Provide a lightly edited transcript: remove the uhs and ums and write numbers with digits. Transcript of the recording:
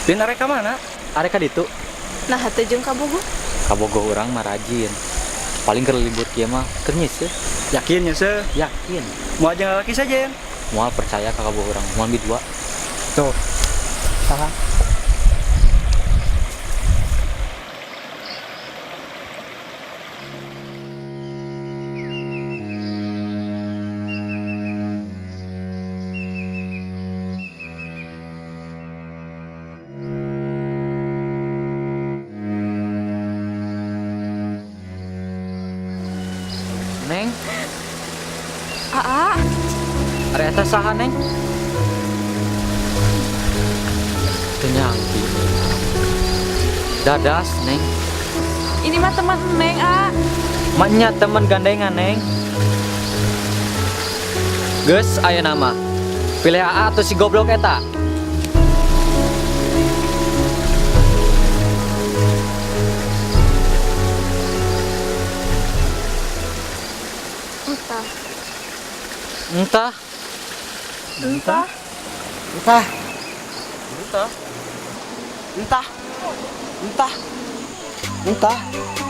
Din, arek ka mana? Arek ka ditu. Nah, teu jeung kabogoh. Kabogoh urang mah rajin. Paling keur libur kieu mah keur nyiseuh. Yakin nyiseuh? Yakin. Moal jeung lalaki saja. Moal, percaya ka kabogoh urang, moal dua. Tuh. Saha? Neng, Aa, ari eta saha, Neng? Teu nyangki. Dadas, Neng. Ini mah teman Neng, A. Maenya temen gandengan, Neng. Geus aya nama. Pilih AA atau si goblok eta? Entah. Entah. Entah. Entah. Entah. Entah. Entah. Entah.